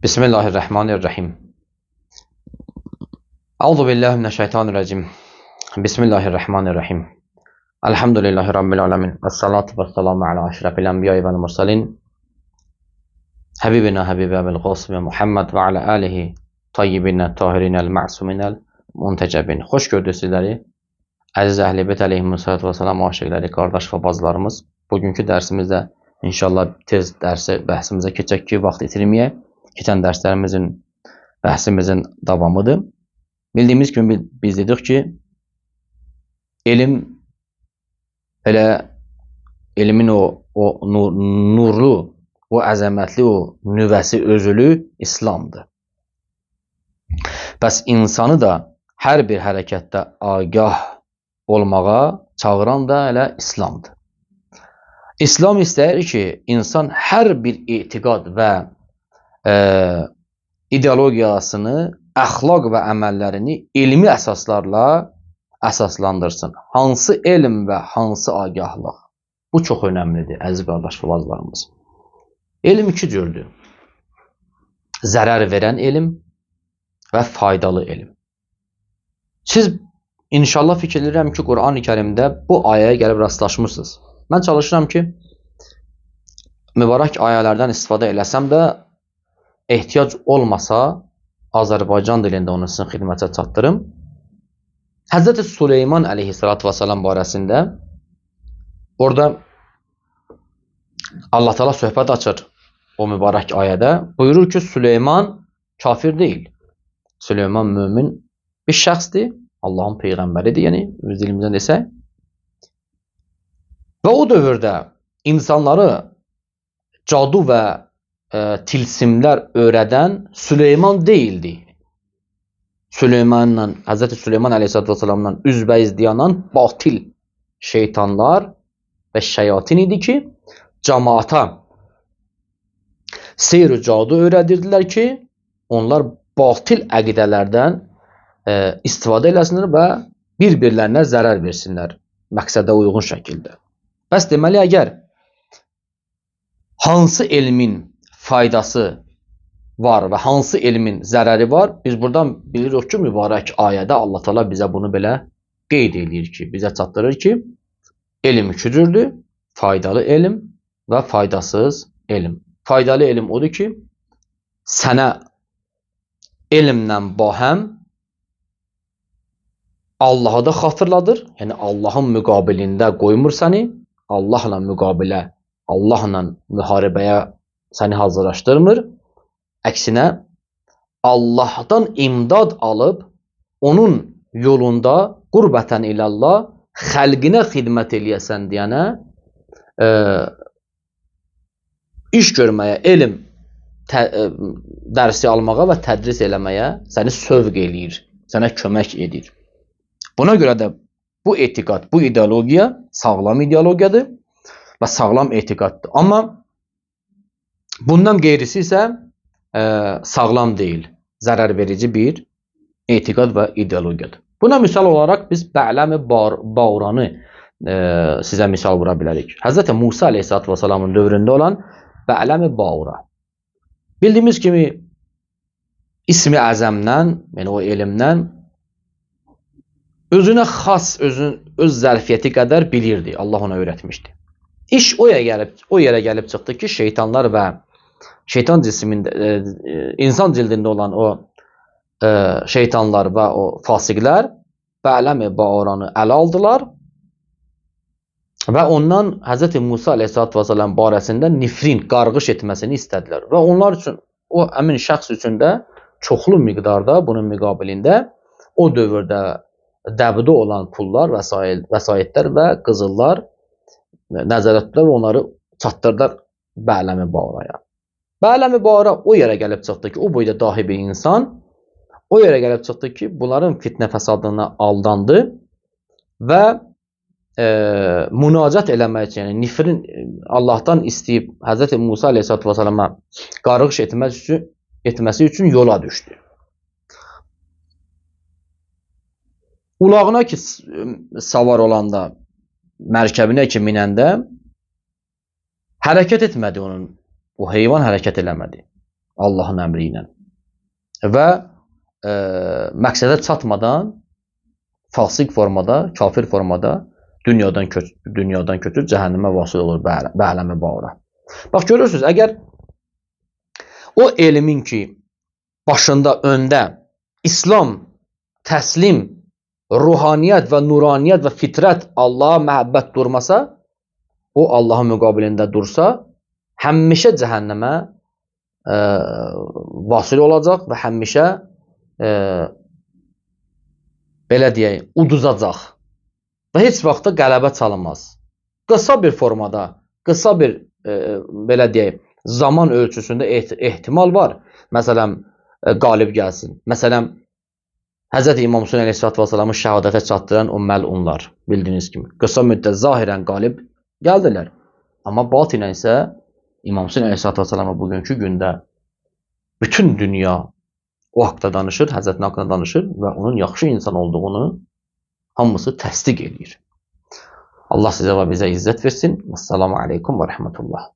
Bismillahirrahmanirrahim. Euzu billahi mineşşeytanirracim. Bismillahirrahmanirrahim. Elhamdülillahi rabbil alamin. Vessalatu vesselamu ala eşrefil enbiya'i vel murselin. Habibina habibi ebil Qasim Muhammed ve ala alihi tayyibin tahirin ma'sumin muntecebin. Xoş gördük sizləri. Əziz Əhl-i Beyt əleyhimussalatu vesselam aşiqləri, qardaş və bacılarımız. Bugünkü dərsimizdə inşallah tez dərsi bəhsimizə keçək ki, vaxt itirməyək. Keçən dərslərimizin bəhsimizin davamıdır. Bildiyimiz kimi biz dedik ki, elm elə elmin o nurlu, o əzəmətli, o nüvəsi özülü İslamdır. Bəs insanı da hər bir hərəkətdə agah olmağa çağıran da elə İslamdır. İslam istəyir ki, insan hər bir etiqad və ideologiyasını, əxlaq və əməllərini elmi əsaslarla əsaslandırsın. Hansı elm və hansı agahlıq? Bu çox önəmlidir, əziz qardaş və bacılarımız. Elm iki cürdür. Zərər verən elm və faydalı elm. Siz inşallah fikir edirəm ki, Qur'an-ı Kərimdə bu ayəyə gəlib rastlaşmısınız. Mən çalışıram ki, mübarək ayələrdən istifadə eləsəm də ehtiyac olmasa Azərbaycan dilində onu sizin xidmətə çatdırım. Həzrəti Süleyman əleyhissalatu vesselam barəsində orada Allah Teala söhbət açır o mübarək ayədə. Buyurur ki, Süleyman kafir deyil. Süleyman mömin bir şəxsdir. Allahın peyğəmbəridir, yəni öz dilimizdən desək. Və o dövrdə insanları cadu və tilsimlər öyrədən Süleyman deyildi. Süleymanla, Həzrəti Süleyman əleyhissalatu vesselamla üzbəüz dayanan batil şeytanlar və şeyatin idi ki, cemaata seyr-ü cadu öyrədirdilər ki, onlar batil əqidələrdən istifadə eləsinlər və bir-birlərinə zərər versinlər məqsədə uyğun şəkildə. Bəs deməli, əgər hansı elmin faydası var və hansı elmin zərəri var, biz buradan bilirik ki, mübarək ayədə Allah Teala bizə bunu belə qeyd eləyir ki, bizə çatdırır ki, elm iki cürdür: faydalı elm və faydasız elm. Faydalı elm odur ki, sənə elmlə bahəm Allahı da xatırladır, yəni Allahın müqabilində qoymur səni, Allahla müqabilə, Allahla müharibəyə səni hazırlaşdırmır. Əksinə, Allahdan imdad alıb, onun yolunda qurbətən ilallah, xəlqinə xidmət eləyəsən deyənə, iş görməyə, elm dərsi almağa və tədris eləməyə səni sövq eləyir, sənə kömək edir. Buna görə də bu etiqad, bu ideologiya sağlam ideologiyadır və sağlam etiqaddır. Amma bundan qeyrisi isə sağlam deyil, zərər verici bir etiqad və ideologiyadır. Buna misal olaraq biz Bələmi Bauranı sizə misal vura bilərik. Həzrəti Musa əleyhissalatu vesselamın dövründə olan Bələmi Baura. Bildiyimiz kimi ismi əzəmdən, yəni o elmdən özünə xas, öz zərfiyyəti qədər bilirdi. Allah ona öyrətmişdi. İş o yerə gəlib çıxdı ki, şeytanlar və şeytan cismində, insan cildində olan o şeytanlar və o fasiqlər Bələmi Bauranı ələ aldılar və ondan Həzrəti Musa əleyhissalatu vesselam barəsində nifrin, qarğış etməsini istədilər. Və onlar üçün, o həmin şəxs üçün də çoxlu miqdarda bunun müqabilində o dövrdə dəbdə olan pullar, vəsaitlər və qızıllar nəzərdə tutdular və onları çatdırdılar Bələmi Bauraya. Bələmi Baura o yerə gəlib çıxdı ki, o boyda dahi bir insan o yerə gəlib çıxdı ki, bunların fitnə fəsadına aldandı və münacat eləmək üçün, yəni nifrin Allahdan istəyib Həzrəti Musa əleyhissalatu vesselama qarğış etməsi üçün yola düşdü. Ulağına ki savar olanda, mərkəbinə ki minəndə hərəkət etmədi onun. O heyvan hərəkət eləmədi. Allahın əmri ilə. Və məqsədə çatmadan fasıq formada, kafir formada dünyadan köçür, cəhənnəmə vasil olur, bəhləmə bağıra. Bax, görürsünüz, əgər o elmin ki, başında, öndə İslam, təslim, ruhaniyyət və nuraniyyət və fitrət Allaha məhəbbət durmasa, o Allahın müqabilində dursa, həmişə cəhənnəmə vasil olacaq və həmişə belə deyək, uduzacaq və heç vaxt da qələbə çalınmaz. Qısa bir formada, qısa bir belə deyək, zaman ölçüsündə ehtimal var. Məsələn, qalib gəlsin. Məsələn, Həzrəti İmam Hüseyn əleyhissalatu vesselamı şəhadətə çatdıran o məlunlar, bildiyiniz kimi, qısa müddət zahirən qalib gəldilər. Amma batinən isə İmam Hüseyn əleyhissalatu vesselamı bugünkü gündə bütün dünya o haqda danışır, Həzrətin haqqında danışır və onun yaxşı insan olduğunu hamısı təsdiq eləyir. Allah sizə və bizə izzət versin. Əssalamu aleykum və rəhmətullah.